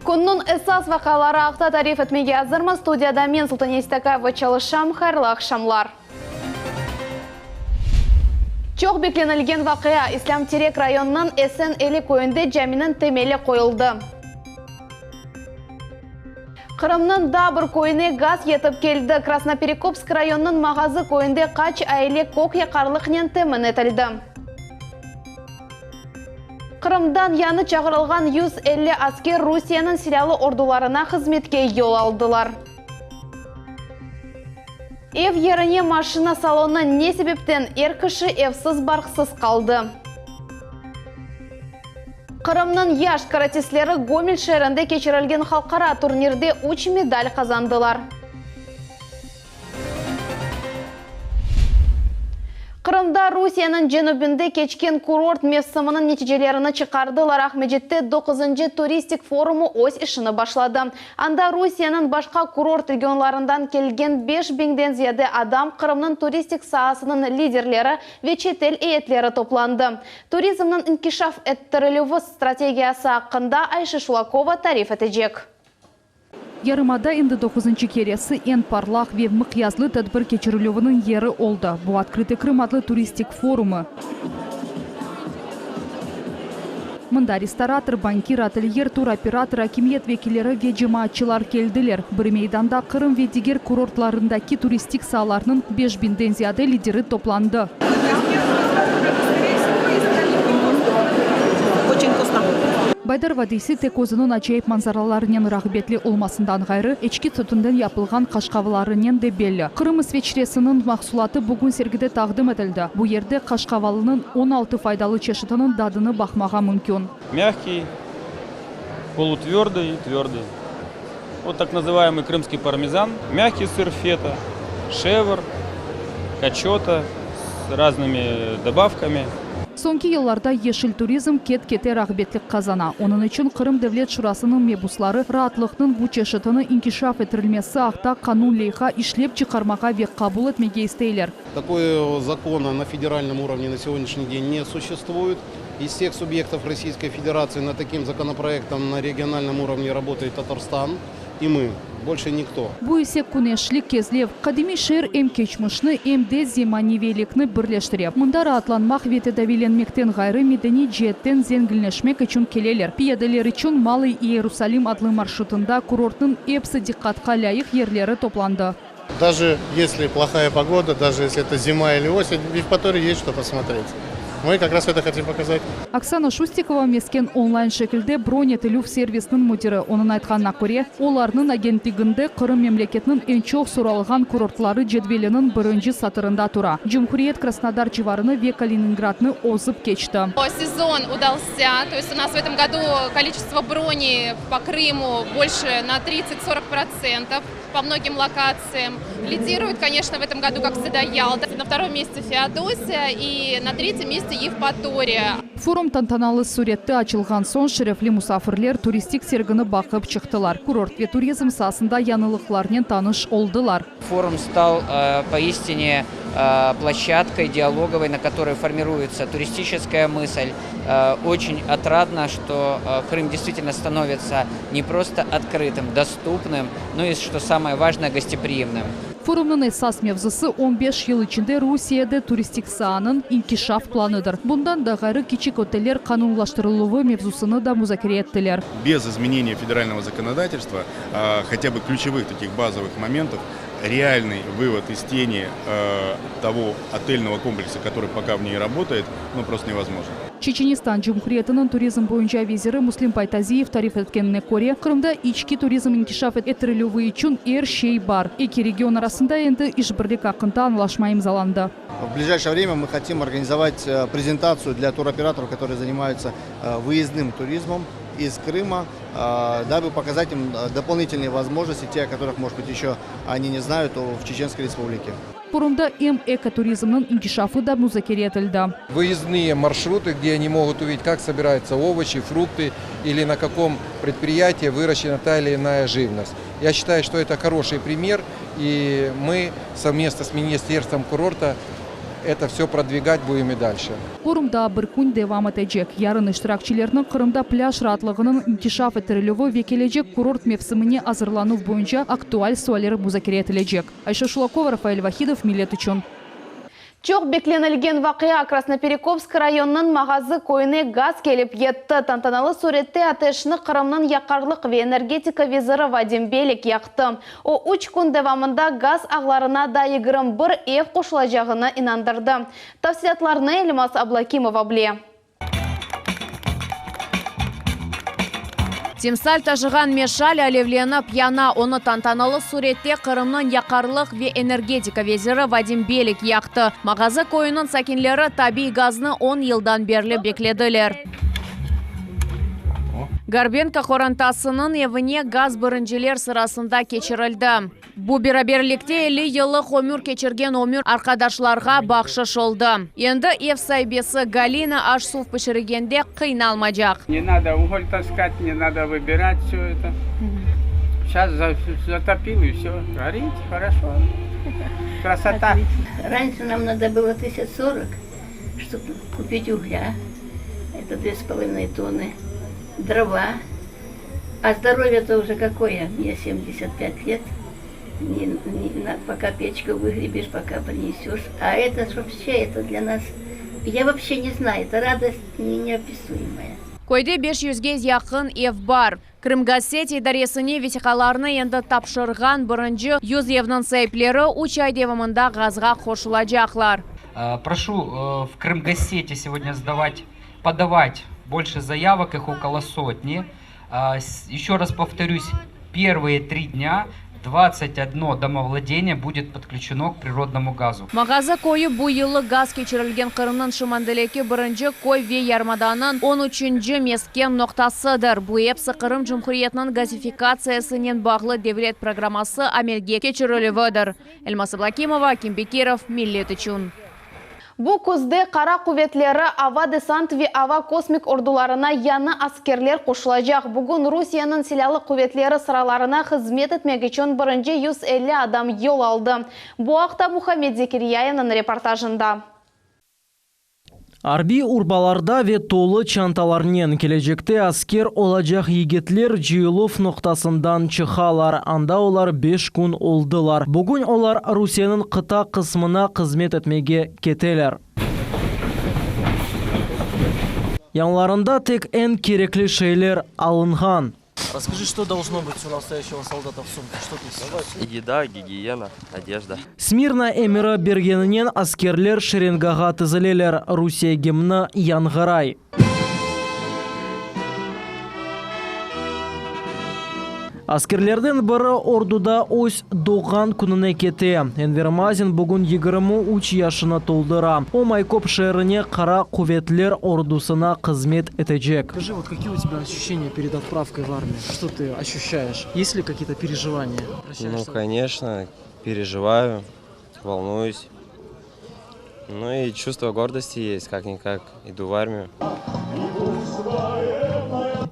Künniñ esas vaqiaları aqta tarif etmege azırmız. Studiyada men, Sultaniye Seytakayeva, çalışam. Hayırlı aqşamlar! Çoq beklenilgen vaqia, İslâm Terek rayonınıñ Esen Eli köyünde caminiñ temeli qoyuldı. Qırımnıñ daa bir köyüne gaz yetip keldi. Krasnoperekopsk rayonınıñ Mağazı köyünde qaç aile kök yaqarlıqnen temin etildi. Qırımdan yañı çağırılğan 150 asker Rusiyeniñ silâlı ordularına hızmetke yol aldılar. Ev yerine maşina salonı, ne sebepten er kişi evsiz-barqsız qaldı? Qırımnıñ yaş karatistleri Gomel şeerinde keçirilgen halqara turnirde üç medal qazandılar. Qırımda Rusiyeniñ cenübinde keçken kurort mevsiminiñ neticelerini çıqardılar. Aqmescitte doquzıncı turistik forumı öz işini başladı. Anda Rusiyeniñ başqa kurort regionlarından kelgen 5000-den ziyade adam, Qırımnıñ turistik saasınıñ liderleri ve çetel eyetleri toplandı. Turizmniñ inkişaf ettirilüvi strategiyası aqqında Ayşe Şulakova tarif etecek. Yarımada endi doquzıncı keresi eñ parlaq ve mıqyaslı tedbir keçirilüviniñ yeri oldı. Bu Otkrıtıy Krım adlı turistik forumı. Mında restorator, bankir, otelyer, turoperator, akimiyet vekilleri ve cemaatçılar keldiler. Bir meydanda Qırım ve diger kurortlarındaki turistik saalarnıñ 5000-den ziyade lideri toplandı. Baydar vadiysi tek özüniñ acayip manzaralarınen rağbetli olmasından ğayrı, eçki sütünden yapılğan qaşqavlarınen de belli. Qırım İsveçresiniñ mahsulatı bugün sergide taqdim etildi. Bu yerde qaşqavalınıñ 16 faydalı çeşitiniñ dadını baqmağa mümkün. Mâgkiy, polutvördıy i tvördıy. Vot tak nazıvaemıy krımskiy parmezan, mâgkiy sır feta, şevr, kaçota s raznymi dobavkami. Soñki yıllarda yeşil turizm ket-kete rağbetlik qazana. Onıñ içün Qırım Devlet Şurasınıñ mebusları raatlıqnıñ bu çeşitini inkişaf ettirilmesi aqta qanun leyha işlep çıqarmağa ve qabul etmege isteyler. Takogo zakona na federalnom urovne na segodnâşniy den ne suşestvuet. İz vseh subyektov Rossiyskoy Federatsii nad takim zakonoproektom na regionalnom urovne rabotaet Tatarstan i mı, bolşe nikto. Bu ise küneşli Kezlev, qadimiy şeer em keçmişni, em de zemaneviylikni birleştire. Mında raatlanmaq ve tedaviylenmekten ğayrı medeniy ceetten zenginleşmek içün keleler. Piyadeler içün Malıy İyerusalim adlı marşrutında kurortnıñ epsi diqqatqa lâyıq yerleri toplandı. Daje esli plohaya pogoda, daje esli eto zima ili osen, v Evpatoriyi est çto posmotret. Mı kak raz eto hotim pokazat. Oksana Şustikova mesken onlayn şekilde bron etilüv servisiniñ müdiri. Onıñ aytqanına köre, olarnıñ agentliginde Qırım memleketiniñ eñ çoq soralğan kurortları cedveliniñ birinci satırında tura. Cumhuriyet Krasnodar civarını ve Kaliningradnı ozıp keçti. Sezon udalsâ, to est u nas v etom godu koliçestvo broney po Krımu bolşe na tridtsat-sorok protsentov. Po mnogim lokatsiyam. Lidiruet, koneçno, v etom godu, kak vsegda, Yalta, na vtorom meste Feodosiya i na tretem meste Yevpatoriya. Forum tantanalı sürette açılğan soñ şerefli musafirler turistik sergini baqıp çıqtılar, kurort ve turizm saasında yañılıqlarnen tanış oldılar. Forum stal poistine ploşçadkoy dialogovoy, na kotoroy formiruется turistiçeskaya mısl. Oçen otradno, çto Krım deystvitelno stanovitsâ ne prosto otkrıtım, dostupnım, no i, çto samoye vajnoye, gostepriimnım. Forumnıñ esas mevzusı, on beş yıl içinde Rusiyede turistik saanıñ inkişaf planıdır. Bundan da ğayrı, kiçik oteller qanunlaştırıluvı mevzusını da muzakere ettiler. Bez izmeneniya federalnogo zakonodatelstva, hotâ bı klüçevıh takih bazovıh momentov, realnıy vıvod iz teni togo otelnogo kompleksa, kotorıy poka v ney rabotaet, nu, prosto nevozmojno. Çeçenistan Cumhuriyetiniñ turizm boyunca veziri Muslim Paytaziyev tarif etkenine köre, Qırımda içki turizm inkişaf ettirilüvi içün er şey bar. Eki region arasında endi işbirlik aqqında añlaşma imzalandı. V blижайшее время мы хотим организовать презентацию для туроператоров, которые занимаются выездным туризмом из Крыма, дабы показать им дополнительные возможности, те, о которых, может быть, еще они не знают, в Чеченской Республике. Forumda em ekoturizmniñ inkişafı da muzakere etildi. Выездные маршруты, где они могут увидеть, как собираются овощи, фрукты или на каком предприятии выращена та или иная живность. Я считаю, что это хороший пример, и мы совместно с Министерством курорта. Это все продвигать будем и дальше. Forum daa bir kün devam etecek. Yarın iştirakçilerni Qırımda plâj raatlığınıñ inkişaf ettirilüvi ve kelecek kurort mevsimine azırlanuv boyunca aktual sualler muzakere etilecek. Ayşe Şulakova, Rafael Vahidov, Millet içün. Çoq beklenilgen vaqia, Krasnoperekopsk rayonınıñ Mağazı köyüne gaz kelip yetti. Tantanalı sürette ateşni Qırımnıñ yaqarlıq ve energetika veziri Vadim Belik yaqtı. O, üç kün devamında gaz ağlarına daa 21 ev qoşulacağını inandırdı. Tafsilâtlarnı Elmaz Ablâkimova bile. Timsal taşığan meşal alevlenip yana. Onı tantanalı sürette Qırımnıñ yaqarlıq ve energetika veziri Vadim Belik yaqtı. Mağazı köyüniñ sakinleri tabiy gaznı on yıldan berli beklediler. Gorbenko qorantasınıñ evine gaz birinciler sırasında keçirildi. Bu beraberlikte 50 yıllıq ömür keçirgen ömür arqadaşlarğa bahşış oldı. Endi ev saibesi Galina aş-suv pişirgende qıynalmaycaq. Не надо уголь таскать, не надо выбирать все это. Сейчас затопил и все. Горит, хорошо. Красота. Раньше нам надо было 1040, чтобы купить угля. Это 2,5 тонны. Дрова. А здоровье-то уже какое? Мне 75 лет. Не, не, на, пока печку выгребешь, пока принесешь. А это ж вообще, это для нас... Я вообще не знаю, это радость не, неописуемая. Köyde 500ge yaqın ev bar. Krımgazset idaresine vesiqalarnı endi tapşırğan birinci 100 evniñ saipleri 3 ay devamında gazğa qoşulacaqlar. Прошу в Крымгазсети сегодня сдавать, подавать больше заявок, их около сотни. Еще раз повторюсь, первые три дня 21 домовладение будет подключено к природному газу. Mağazı köyü bu yılı gaz keçirilgen Qırımnıñ şimalindeki birinci köy ve yarımadanıñ 13 mesken noqtasıdır. Bu episi Qırım Cumhuriyetiniñ gazifikatsiyasınen bağlı devlet programması amelge keçirilüvidir. Elmaz Ablâkimova, Akim Bekirov, Millet içün. Bu küzde Qara quvetleri, ava desant ve ava kosmik ordularına yañı askerler qoşulacaq. Bugün Rusiyeniñ silâlı quvetleri sıralarına hızmet etmek içün birinci 150 adam yol aldı. Bu aqta Muhammed Zekiryayevniñ reportajında. Arbiy urbalarda ve tolu çantalarnen kelecekte asker olacaq yigitler cıyıluv noqtasından çıqalar. Anda olar 5 kün oldılar. Bugün olar Rusiyeniñ qıta qısmına hızmet etmege keteler. Yanlarında tek eñ kerekli şeyler alınğan. Расскажи, что должно быть у настоящего солдата в сумке? Что ты сейчас? Еда, гигиена, одежда. Смирно emiri bergeninen askerler şerengağa tizileler. Rusiye gimni yañğıray. Askerlerden biri orduda öz doğğan kününe kete. Enver Mazin bugün 23 yaşını toldura. O Maykop şeerine Qara quvetler ordusına hızmet etecek. Скажи, вот какие у тебя ощущения перед отправкой в армию? Что ты ощущаешь? Есть ли какие-то переживания? Ну, конечно, переживаю, волнуюсь. Ну и чувство гордости есть, как-никак иду в армию.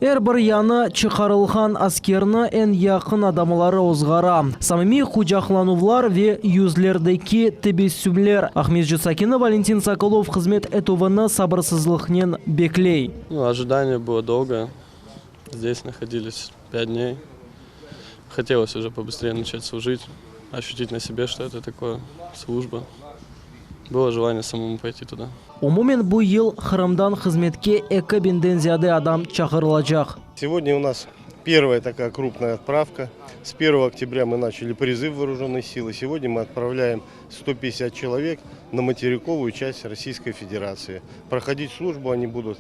Er bir yañı çıqarılğan askerni eñ yaqın adamları ozğara. Samimiy quçaqlanuvlar ve yüzlerdeki tebessümler. Aqmescit sakini Valentin Sokolov hızmet etüvini sabırsızlıqnen bekley. Ну, ожидание было долгое. Здесь находились 5 дней. Хотелось уже побыстрее начать служить, ощутить на себе, что это такое служба. Было желание самому пойти туда. Umumen bu yıl Qırımdan hızmetke 2000-den ziyade adam çağırılacaq. Сегодня у нас первая такая крупная отправка. С 1 октября мы начали призыв в вооруженные силы. Сегодня мы отправляем 150 человек на материковую часть Российской Федерации. Проходить службу они будут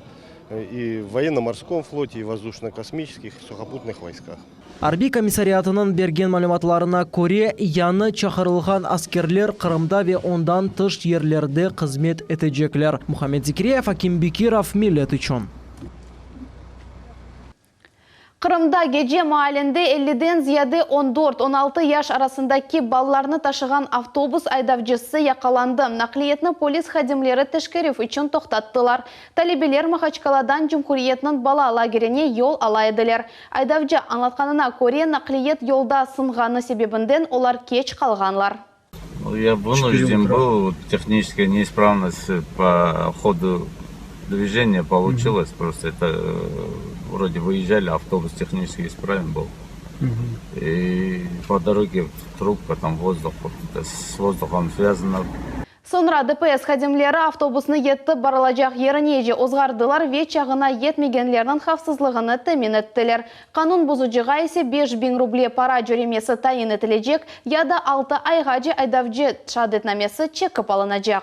э, и в военно-морском флоте, и в воздушно-космических, и сухопутных войсках. Arbiy komissariatınıñ bergen malümatlarına köre, yañı çağırılğan askerler Qırımda ve ondan tış yerlerde hızmet etecekler. Muhammed Zikriyev, Akim Bekirov, Millet içün. Qırımda gece maalinde 50-den ziyade 14-16 yaş arasındaki balalarnı taşığan avtobus aydavcısı yaqalandı. Naqliyetni polis hadimleri teşkerüv içün toqtattılar. Talebeler Mahaçkaladan Cumhuriyetniñ bala lagerine yol ala ediler. Aydavcı añlatqanına köre naqliyet yolda sınğanı sebebinden olar keç qalğanlar. Ну, я вынужден был, вот, техническая неисправность по ходу движения получилось. Просто это э, вроде выезжали, автобус технически исправен был. И по дороге трубка, там воздух, вот это с воздухом связано. Soñra DPS hadimleri avtobusnı yetip barılacaq yerinece ozğardılar ve çağına yetmegenlerniñ havfsızlığını temin ettiler. Qanun bozucığa ise 5000 ruble para cöremesi tayin etilecek ya da 6 ayğace aydavcı şeadetnamesi çekip alınacaq.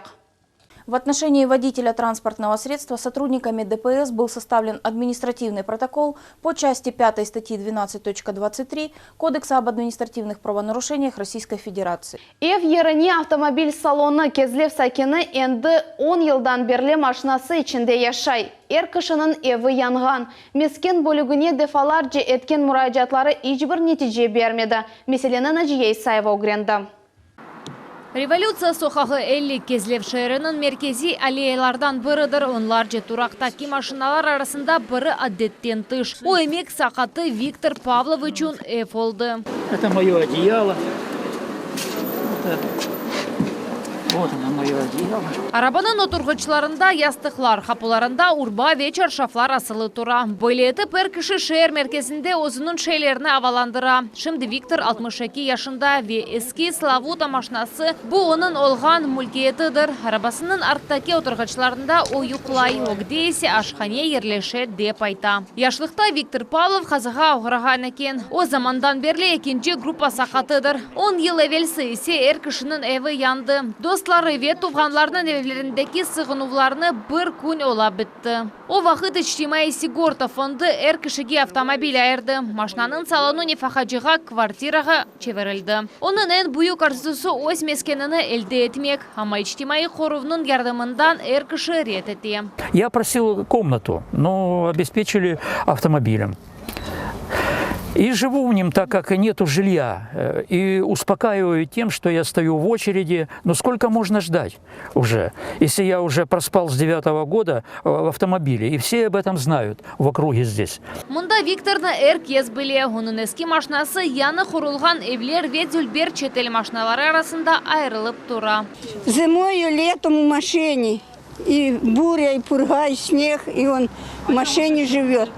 В отношении водителя транспортного средства сотрудниками ДПС был составлен административный протокол по части 5 статьи 12.23 Кодекса об административных правонарушениях Российской Федерации. Ev yerine avtomobil salonı Kezlev sakini endi 10 yıldan berli maşinası içinde yaşay. Er kişiniñ evi yanğan. Mesken bölügine defalarca etken muracaatları iç bir netice bermedi. Meseleni Naciye İsayeva ögrendi. Revolütsiya soqağı 50 Kezlev şeeriniñ merkeziy alleyalardan biridir. Onlarca turaqtaki maşinalar arasında biri adetten tış. O emek saqatı Viktor Pavlov içün ev oldı. Это мое одеяло. Это... Вот оно, мое одеяло. Arabanıñ oturğıçlarında yastıqlar, qapularında urba ve çarşaflar asılı tura. Böyle etip er kişi şeer merkezinde özüniñ şeylerini avalandıra. Şimdi Viktor 62 yaşında ve eski Slavuta maşinası bu onıñ olğan mülkiyetidir. Arabasınıñ arttaki oturğıçlarında o yuqlay, ögde ise aşhane yerleşe dep ayta. Yaşlıqta Viktor Pavlov qazağa oğrağan eken. O zamandan berli ekinci gruppa saqatıdır. 10 yıl evelsi ise er kişiniñ evi yandı. Dostları ve tuvğanlarınıñ evlerindeki sığınuvlarını bir kün ola bitti. O vaqıt içtimaiy sigorta fondu er kişige avtomobil ayırdı. Maşinanıñ salonı nefaqacığa kvartirağa çevirildi. Onıñ eñ büyük arzusı öz meskenini elde etmek. Amma içtimaiy qoruvnıñ yardımından er kişi red ete. Я просил комнату, но обеспечили автомобилем. И живу в нем, так как нету жилья. Э, И успокаиваю тем, что я стою в очереди. Но сколько можно ждать уже? Если я уже проспал с девятого года э, в автомобиле, и все об этом знают в округе здесь. Mında Viktornı er kes bile. Onıñ eski maşinası yañı qurulğan evler ve dülber çetel maşinaları arasında ayırılıp tura. Зимою, летом в машине. И буря, и пурга, и снег, и он в машине живет.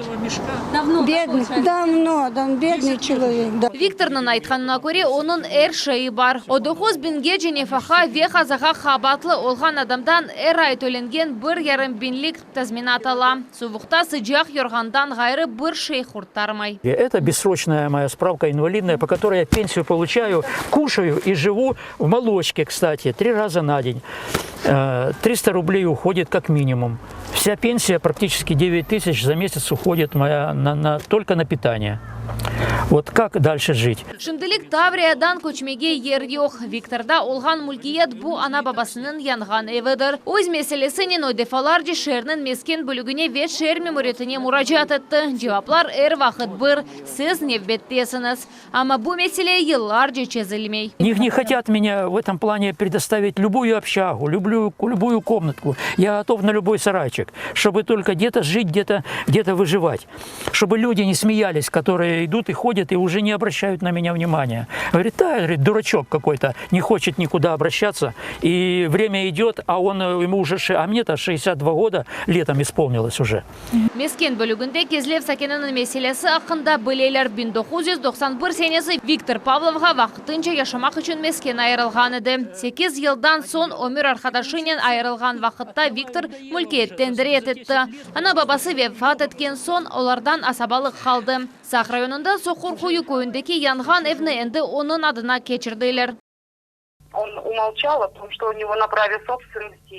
Давно, Бедный, давно, да, он бедный человек. Да. Viktornıñ aytqanına köre, onıñ er şeyi bar. O 9 biñgece nefaqa ve qazağa qabaatlı olğan adamdan er ay tölengen bir yarım biñlik tazminat ala. Suvuqta sıcaq yorğandan ğayrı bir şey qurtarmay. Это бессрочная моя справка инвалидная, по которой я пенсию получаю, кушаю и живу в молочке, кстати, три раза на день. Э, 300 рублей уходит как минимум. Вся пенсия, практически 9 тысяч за месяц уходит моя на, на, только на питание. Вот как дальше жить? Şimdilik Tavriyadan köçmege yer yoq. Viktorda olğan mülkiyet bu ana-babasınıñ yanğan evidir. Öz meselesinen o defalarca şeerniñ mesken bölügine ve şeer memuriyetine muracaat etti. Cevaplar er vaqıt bir. Siz nevbettesiñiz. Amma bu mesele yıllarca çezilmey. Не, не хотят меня в этом плане предоставить любую общагу, любую, любую комнатку. Я готов на любой сарайчик, чтобы только где-то жить, где-то где выживать. Чтобы люди не смеялись, которые идут и ходят и уже не обращают на меня внимания. Говорит, да, говорит, дурачок какой-то, не хочет никуда обращаться. И время идет, а он, э, ему уже, а мне-то 62 года летом исполнилось уже. Mesken bölüginde Kezlev sakininiñ meselesi aqqında bileler 1991 senesi Viktor Pavlovğa vaqtınca yaşamaq içün mesken ayırılğan edi. 8 yıldan soñ ömür arqadaşınen ayırılğan vaqıtta Viktor mülkiyetten red etti. Ana-babası vefat etken soñ olardan asabalıq qaldı. Saq rayonında Soqurquyu köyündeki yanğan evni endi onıñ adına keçirdiler. Он умолчал о том, что у него на праве собственности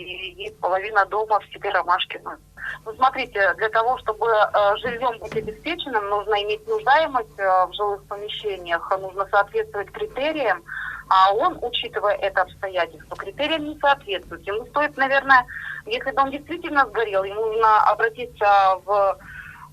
есть половина дома в селе Ромашкино. Ну, смотрите, для того, чтобы э, жильем быть обеспеченным, нужно иметь нуждаемость э, в жилых помещениях, нужно соответствовать критериям, а он, учитывая это обстоятельство, критериям не соответствует. Ему стоит, наверное, если дом действительно сгорел, ему нужно обратиться в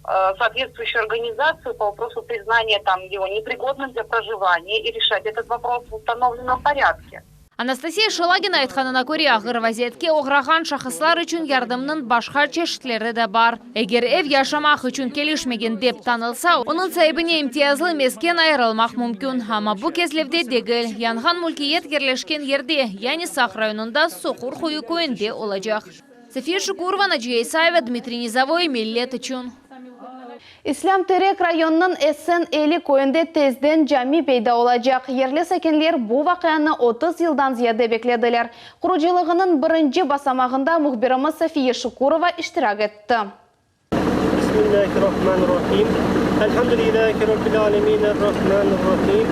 э, соответствующую организацию по вопросу признания там его непригодным для проживания и решать этот вопрос в установленном порядке. Anastasiya Şelagina aytqanına köre, ağır vaziyetke oğrağan şahıslar içün yardımnıñ başqa çeşitleri de bar. Eger ev yaşamaq içün kelişmegen dep tanılsa, onıñ saibine imtiyazlı mesken ayırılmaq mümkün. Amma bu Kezlevde degil, yanğan mülkiyet yerleşken yerde, yani Saq rayonında Soqur Quyu köyünde olacaq. Safiye Şukurova, Naciye İsayeva, Dmitriy Nizovoy, Millet içün. İslâm Terek rayonınıñ Esen Eli köyünde tezden cami peyda olacaq. Yerli sakinler bu vaqianı 30 yıldan ziyade beklediler. Qurucılığınıñ birinci basamağında mühbirimiz Safiye Şukurova iştirak etti. Bismillahirrahmanirrahim. Elhamdülillahi Rabbil alemin. Errahmanirrahim.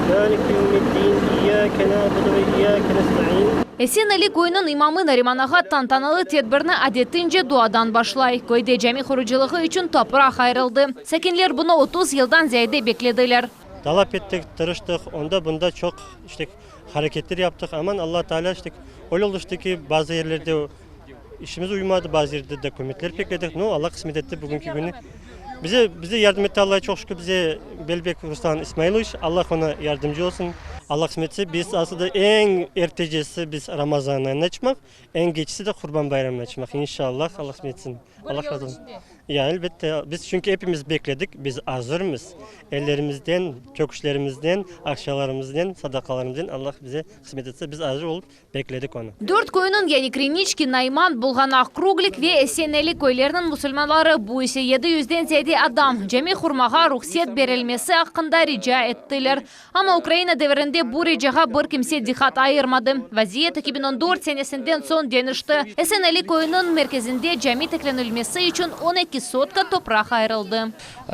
Maliki yevmiddin. İyyâke na'budu ve iyyâke nesta'in. Esen Eli köyüniñ imamı Nariman ağa tantanalı tedbirni adetince duadan başlay. Köyde cami qurucılığı içün topraq ayırıldı. Sakinler bunı 30 yıldan ziyade beklediler. Talap ettik, tırıştıq, onda-bunda çoq işte hareketler yaptıq. Aman Alla Taalâ işte öyle oldı işte ki, bazı yerlerde işimiz uymadı, bazı yerde dokumentler bekledik. No, Alla qısmet etti bugünki künü. Bize, bize yardım etti Alla çoq şükür, bize Belbek Ruslan İsmailoviç, Alla oña yardımcı olsun. Alla qısmet etse, biz aslında eñ ertecesi biz Ramazan ayına çıqmaq, eñ keçisi de Qurban bayramına çıqmaq, inşallah, Alla qısmet etsin. Alla razı olsun. Ya, elbette, biz çünki epimiz bekledik, biz azırmız. Ellerimizden, çöküşlerimizden, aqşalarımıznen, sadaqalarımıznen Alla bize qısmet etse, biz azır olıp Bekledik onı. Dört köyniñ, yani Kriniçki, Nayman, Bulğanaq, Kruglik ve Esen Eli köyleriniñ musulmanları, bu ise 700-den ziyade adam, cami qurmağa ruhset berilmesi aqqında rica ettiler. Amma Ukraina devirinde bu ricağa bir kimse diqqat ayırmadı. Vaziyet 2014 senesinden soñ deñişti. Esen Eli köyüniñ merkezinde cami tiklenilmesi içün 12 sotka topraq ayırıldı.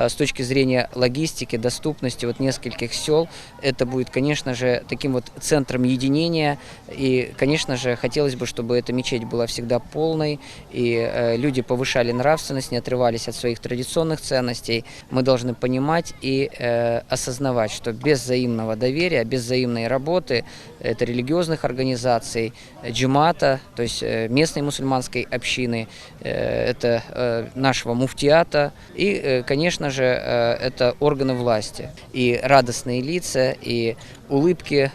S toçki zreniya logistiki, dostupnosti vot neskolkih sel, Это будет, конечно же, таким вот центром единения. И, конечно же, хотелось бы, чтобы эта мечеть была всегда полной, и э, люди повышали нравственность, не отрывались от своих традиционных ценностей. Мы должны понимать и э, осознавать, что без взаимного доверия, без взаимной работы, это религиозных организаций, джемата, то есть э, местной мусульманской общины, это нашего муфтиата и, конечно же, это органы власти. И радостные лица, и улыбки,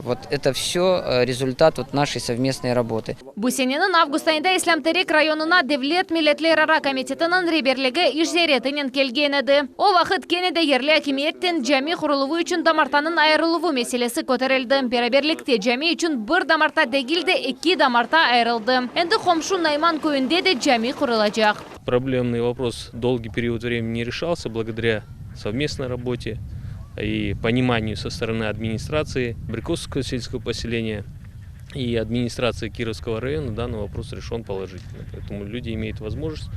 вот это все результат вот нашей совместной работы. Bu seneniñ avgust ayında İslâm Terek rayonına Devlet milletlerara komitetiniñ reberligi iş ziyaretinen kelgen edi. O vaqıt kene de yerli akimiyetten cami quruluvı içün damartanıñ ayırıluvı meselesi köterildi. Beraberlikte cami içün bir damarta degil de, eki damarta ayırıldı. Endi qomşu Nayman köyünde de cami qurulacaq. Problemный вопрос долгий период времени не решался благодаря совместной работе и пониманию со стороны администрации Абрикосовского сельского поселения и администрации Кировского района данный вопрос решен положительно. Поэтому люди имеют возможность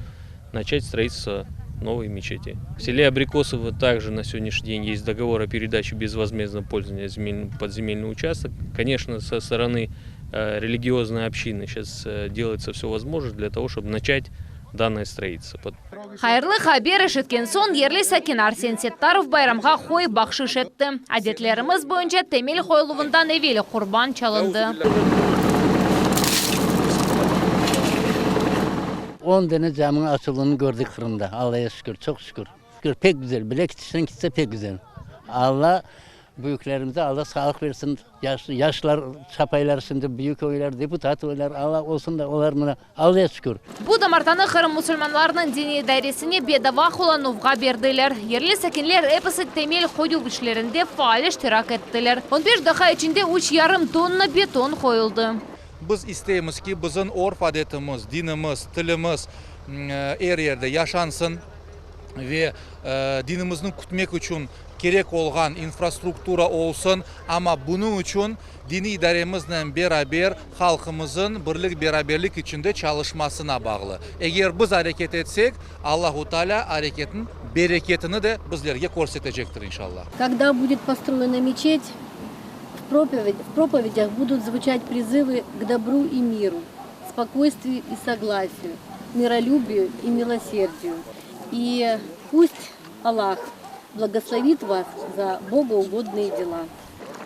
начать строительство новой мечети. В селе Абрикосово также на сегодняшний день есть договор о передаче безвозмездного пользования земель, под земельный участок. Конечно, со стороны э, религиозной общины сейчас э, делается все возможное для того, чтобы начать данное строительство. Hayırlı haber eşitken soñ yerli sakin Arsen Settarov bayramğa qoy bahşış etti. Adetlerimiz boyunca temel qoyuluvından evel qurban çalındı. On dane caminiñ açıluvını kördik Qırımda, Allaya şükür, çoq şükür. Pek güzel, bile kitişten kitse pek güzel. Alla büyüklerimize Alla sağlıq bersin, yaşlar çapaylar şimdi, büyük oylar, deputat oylar, Alla olsun da olar mına, Allaya şükür. Bu damartanı Qırım musulmanlarınıñ diniy idaresine bedava qullanuvğa berdiler. Yerli sakinler episi temel qoyuv işlerinde faal iştirak ettiler. On beş daqqa içinde üç yarım tonna beton qoyuldı. Biz isteymiz ki, bizim örf-adetimiz, dinimiz, tilimiz er yerde yaşansın ve dinimizni kütmek içün kerek olğan infrastruktura olsun, amma bunıñ içün diniy idaremiznen beraber halqımızın birlik-beraberlik içinde çalışmasına bağlı. Eger biz areket etsek, Allahu Teala areketniñ bereketini de bizlerge körsetecektir, inşallah. Kogda budet postroyena meçet, v propovedях budut zvuçat prizıvı k dobru i miru, spokoystviyu i soglasiyu, mirolübiyu i miloserdiyu. I pust Allah blagoslovit vas za bogougodnıye dela.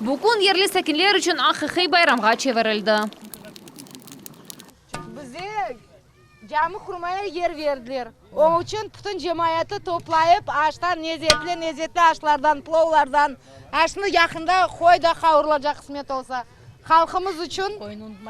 Bu kün yerli sakinler içün aqiqiy bayramğa çevirildi. Bize cami qurmaya yer berdiler. Onıñ içün bütün cemaatı toplayıp, aştan, lezetli-lezetli aşlardan, plovlardan, aşnı yaqında qoy da qavurılacaq qısmet olsa. Halqımız içün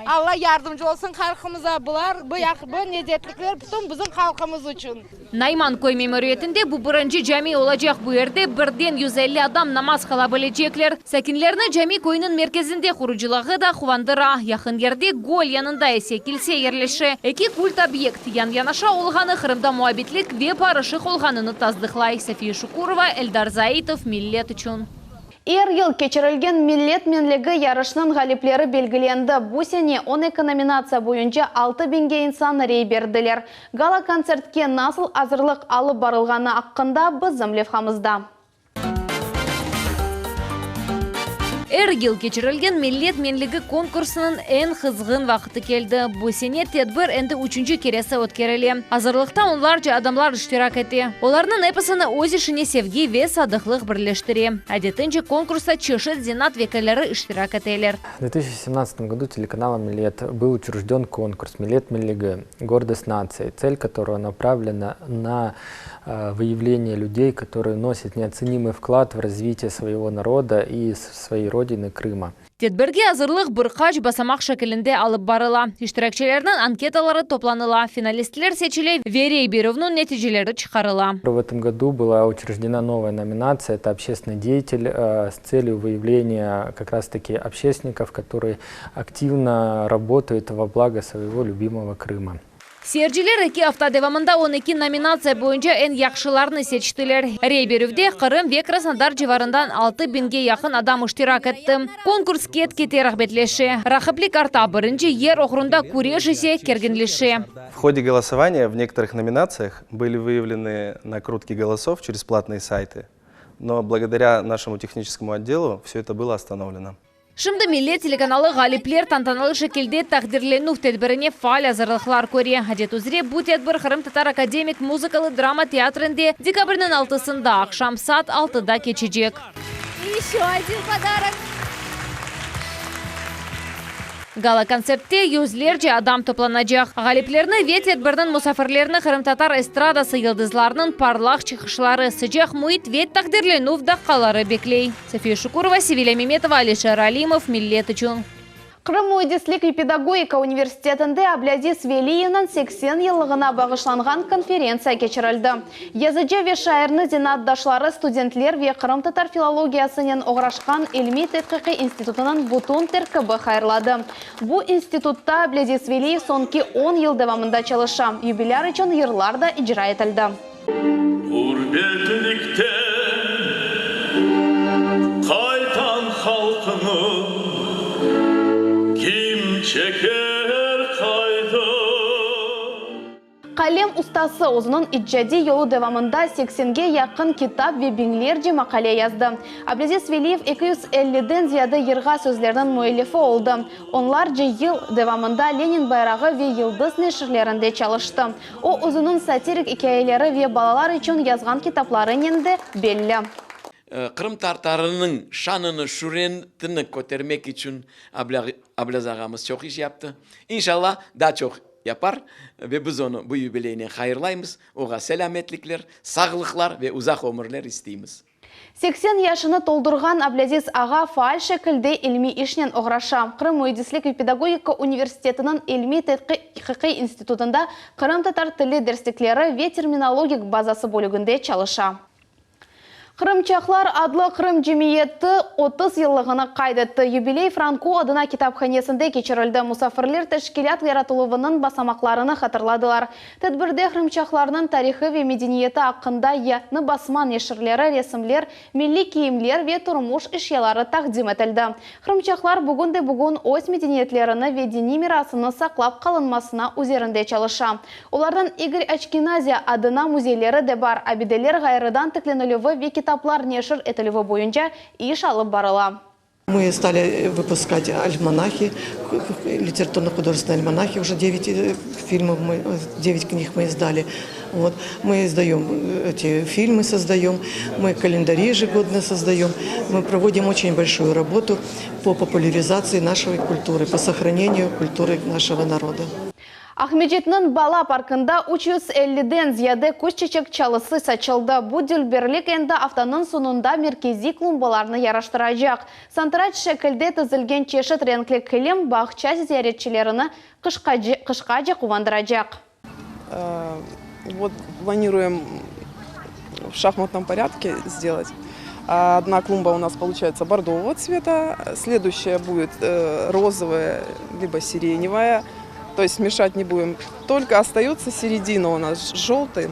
Alla yardımcı olsun halqımıza. Bular, bu bu nezetlikler bütün bizim halqımız içün. Nayman köy memuriyetinde bu birinci cami olacaq, bu yerde birden 150 adam namaz qıla bilecekler. Sakinlerni cami köyniñ merkezinde qurucılığı da quvandıra. Yaqın yerde, göl yanında ise kilse yerleşe. Eki kult obyekt yan-yanaşa olğanı Qırımda muabbetlik ve barışıq olğanını tasdıqlay. Safiye Şukurova, Eldar Zaitov, Millet içün. Er yıl keçirilgen Millet menligi yarışınıñ ğalipleri belgilendi. Bu sene 12 nominatsiya boyunca altı biñge insan rey berdiler. Gala-kontsertke nasıl azırlıq alıp barılğanı aqqında bizim levhamızda. Er yıl keçirilgen Millet menligi konkursınıñ eñ qızğın vaqtı keldi. Bu sene tedbir endi üçünci keresi ötkerile. Azırlıqta onlarca adamlar iştirak ete. Olarnıñ episini öz işine sevgi ve sadıqlıq birleştire. Adetince konkursta çeşit zenaat vekilleri iştirak eteler. В 2017 году телеканалом «Миллет» был учрежден конкурс «Millet menligi. Гордость нации», цель которого направлена на выявление людей, которые носят неоценимый вклад в развитие своего народа и своей родины Крыма. Tedbirge azırlıq bir qaç basamaq şekilinde alıp barıla. İştirakçilerniñ anketaları toplanıla, finalistler seçile ve rey berüvniñ neticeleri çıqarıla. В этом году была учреждена новая номинация, это общественный деятель с целью выявления как раз-таки общественников, которые активно работают во благо своего любимого Крыма. Seyirciler eki afta devamında 12 nominatsiya boyunca eñ yahşılarnı seçtiler. Rey berüvde Qırım ve Krasnodar civarından altı biñge yaqın adam iştirak etti. Konkurs ket-kete rağbetleşe. Raqiplik arta, birinci yer oğrunda küreş ise kerginleşe. В ходе голосования в некоторых номинациях были выявлены накрутки голосов через платные сайты, но благодаря нашему техническому отделу все это было остановлено. Şimdi Millet telekanalı ğalipler tantanalı şekilde taqdirlenüv tedbirine faal azırlıqlar köre. Adet üzre bu tedbir Qırımtatar akademik muzıkalı drama teatrinde dekabrniñ altısında aqşam saat altıda keçecek. Еще один подарок. Gala-kontsertte yüzlerce adam toplanacaq. Ğaliplerni ve tedbirniñ musafirlerini qırımtatar estradası yıldızlarınıñ parlaq çıqışları, sıcaq müit ve taqdirlenüv daqqaları bekley. Safiye Şukurova, Sevilâ Memetova, Alişer Alimov, Millet içün. Qırım müendislik ve pedagogika universitetinde Ablâziz Veliyevniñ 80 yıllığına bağışlanğan konferentsiya keçirildi. Yazıcı ve şairni zenaatdaşları, studentler ve qırımtatar filologiyasınen oğraşqan ilmiy-tedqiqiy institutınıñ bütün terkibi hayırladı. Bu institutta Ablâziz Veliyev soñki on yıl devamında çalışa. Yubilâr içün yırlar da icra etildi. Ğurbetlikten qaytan halqnı kim çeker qaytıp? Qalem ustası özüniñ icadiy yolu devamında seksenge yaqın kitap ve biñlerce maqale yazdı. Ablâziz Veliyev 250-den ziyade yırğa sözlerniñ müellifi oldı. Onlarca yıl devamında Lenin bayrağı ve Yıldız neşirlerinde çalıştı. O, özüniñ satirik ikâyeleri ve balalar içün yazğan kitaplarınen de belli. Qırımtartarınıñ şanını, şüretini kötermek içün Ablâz ağamız çoq iş yaptı. İnşallah, daa çoq yapar ve biz onı bu yubileynen hayırlaymız, oğa selâmetlikler, sağlıqlar ve uzaq ömürler isteymiz. 80 yaşını toldurğan Ablâziz ağa faal şekilde ilmiy işnen oğraşa. Qırım müendislik ve pedagogika universitetiniñ ilmiy-tedqiqiy institutında qırımtatar tili derslikleri ve terminologik bazası bölüginde çalışa. Qırımçaqlar adlı Qırım cemiyeti 30 yıllığını qayd etti. Yubiley Franko adına kitaphanesinde keçirildi. Musafirler teşkilât yaratıluvınıñ basamaqlarını hatırladılar. Tedbirde qırımçaqlarnıñ tarihı ve medeniyeti aqqında yañı basma neşirleri, resimler, milliy kiyimler ve turmuş eşyaları taqdim etildi. Qırımçaqlar bugün de bugün öz medeniyetlerini ve diniy mirasını saqlap qalınmasına üzerinde çalışa. Olarnıñ İgor Açkenazi adına müzeyleri de bar, abideler ğayrıdan tiklenilüvi ve kitaplar neşir etilüvi boyunca iş alıp barıla. Мы стали выпускать альманахи, литературно-художественные альманахи, уже 9 фильмов, мы, 9 книг мы издали. Вот. Мы издаем эти фильмы, создаем, мы календари ежегодно создаем. Мы проводим очень большую работу по популяризации нашей культуры, по сохранению культуры нашего народа. Aqmescitniñ bala parkında 350-den ziyade küz çeçek çalısı saçıldı. Bu dülberlik endi aftanıñ soñunda merkeziy klumbalarnı yaraştıracaq. Santıraç şekilde tizilgen çeşit renkli kilim bağça ziyaretçilerini qışqace quvandıracaq. Вот планируем в шахматном порядке сделать. Одна клумба у нас получается бордового цвета, следующая будет розовая, либо сиреневая. То есть мешать не будем. Только остается середина у нас желтой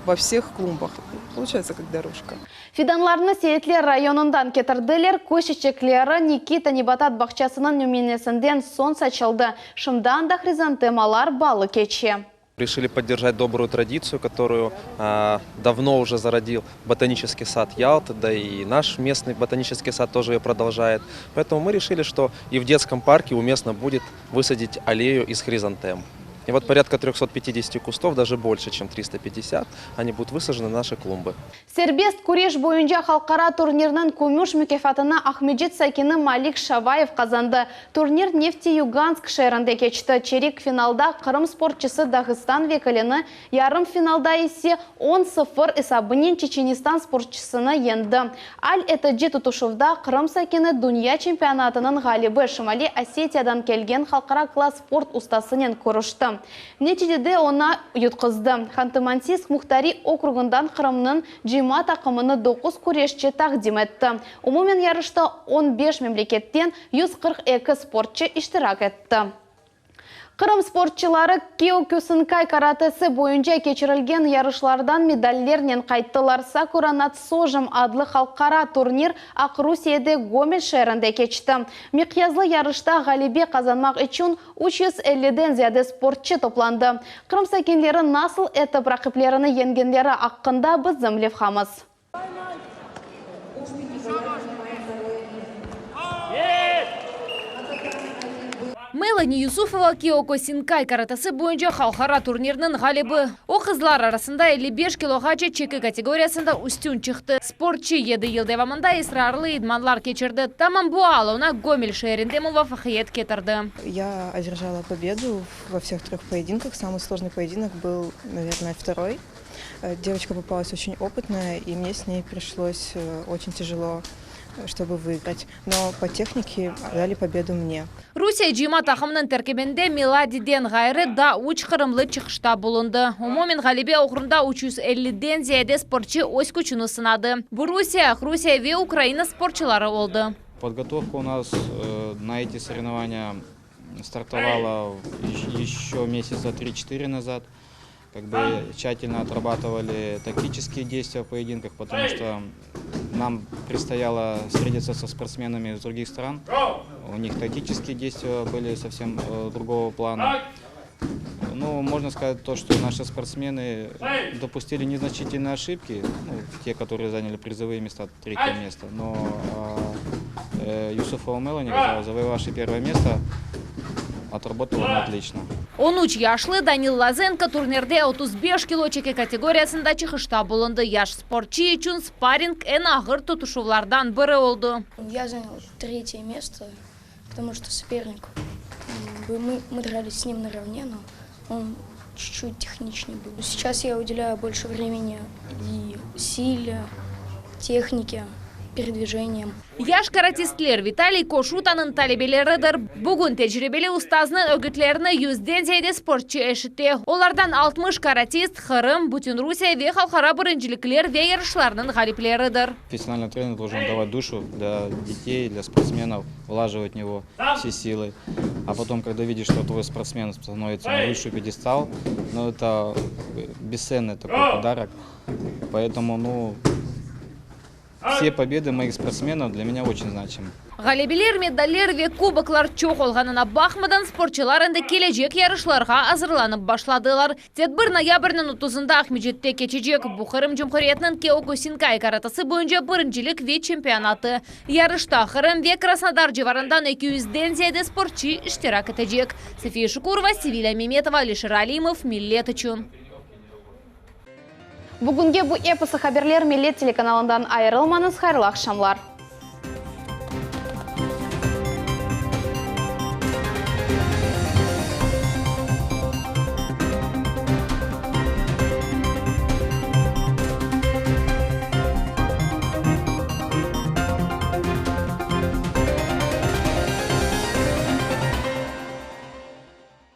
во всех клумбах. Получается как дорожка. Fidanlarnı Seyitler rayonından ketirdiler, küz çiçekleri Nikita nebatat bağçasınıñ nümünesinden soñ saçıldı. Şimdi anda hrizantemalar balı keçe. Решили поддержать добрую традицию, которую давно уже зародил ботанический сад Ялты, да и наш местный ботанический сад тоже ее продолжает. Поэтому мы решили, что и в детском парке уместно будет высадить аллею из хризантем. И вот порядка 350 кустов, даже больше, чем 350, они будут высажены на наши клумбы. Serbest küreş boyunca halqara turnirniñ kümüş mukâfatını Aqmescit sakini Malik Şavayev qazandı. Turnir Nefteyugansk şeerinde keçti. Çerik finalda Qırım sportçısı Dağıstan vekilini, yarım finalda ise on, sıfır esabınen Çeçenistan sportçısını yeñdi. Al etici tutuşuvda Qırım sakini dünya çempionatınıñ ğalibi Şimaliy Osetiyadan kelgen halqara klass sport ustasınen körüşti. Neticede oña yutquzdı. Hantı-Mansiysk muhtariy okrugından Qırımnıñ cıyma taqımını doquz küreşçi taqdim etti. Umumen yarışta on beş memleketten 142 sportçı iştirak etti. Qırım sportçıları Kiokusinkay karatesi boyunca keçirilgen yarışlardan medallernen qayttılar. Sakura nad Sojom adlı halqara turnir Aqrusiyede Gomel şeerinde keçti. Miqyaslı yarışta ğalebe qazanmaq içün 350-den ziyade sportçı toplandı. Qırım sakinleri nasıl etip raqiplerini yeñgenleri aqqında bizim levhamız. Melani Yusufova Kiokusinkay karatesi boyunca halqara turnirniñ ğalibi. O, qızlar arasında 55 kiloğace çeki kategoriyasında üstün çıqtı. Sportçı yedi yıl devamında israrlı idmanlar keçirdi. Tamam bu al oña Gomel şeerinde muvafaqiyet ketirdi. Я одержала победу во всех трех поединках. Самый сложный поединок был, наверное, второй. Девочка попалась очень опытная, и мне с ней пришлось очень тяжело, чтобы выиграть. Но по технике дали победу мне. Rusiye cıyma taqımınıñ terkibinde Miladiden ğayrı daa üç qırımlı çıqışta bulundı. Umumen ğalebe oğrunda 350-den ziyade sportçı öz küçüni sınadı. Bu Rusiye, Aqrusiye ve Ukraina sportçıları oldı. Подготовка у нас на эти соревнования стартовала еще месяца три-четыре назад. Как бы тщательно отрабатывали тактические действия в поединках, потому что нам предстояло встретиться со спортсменами из других стран. У них тактические действия были совсем другого плана. Ну, можно сказать то, что наши спортсмены допустили незначительные ошибки, ну, те, которые заняли призовые места, третье место. Но э, Юсуфова Мелани, завоевавший первое место, отработала на отлично. 13 yaşlı Danil Lazenko turnirde 35 kilo çeki kategoriyasında çıqışta bulundı. Yaş sportçı içün sparring eñ ağır tutuşuvlardan biri oldı. Я занял третье место, потому что соперник, мы, мы дрались с ним наравне, но он чуть-чуть техничнее был. Сейчас я уделяю больше времени и силе, технике, передвижениям. Yaş karatistler Vitaliy Koşutanıñ talebeleridir. Bugün tecribeli ustaznıñ ögütlerini yüzden ziyade sportçı eşite. Olardan 60 karatist Qırım, Bütünrusiye ve halqara birincilikler ve yarışlarnıñ ğalipleridir. Профессиональный тренер должен давать душу для детей, для спортсменов, влаживать в него все силы. А потом, когда видишь, что твой спортсмен становится на высший пьедестал, ну, это бесценный такой подарок. Поэтому, ну, все победы моих спортсменов для меня очень значимы. Ğalebeler, medaller ve kuboklar çoq olğanına baqmadan sportçılar endi kelecek yarışlarğa azırlanıp başladılar. Tedbir noyabrniñ 30-ında Aqmescitte keçecek. Bu Qırım Cumhuriyetiniñ Kiokusinkay karatesi boyunca birincilik ve çempionatı. Yarışta Qırım ve Krasnodar civarından 200-den ziyade sportçı iştirak etecek. Safiye Şukurova, Sevilya Memetova, Alişer Alimov, Millet içün. Bugünge bu episi haberler Millet telekanalından ayırılmañız hayırlı aqşamlar.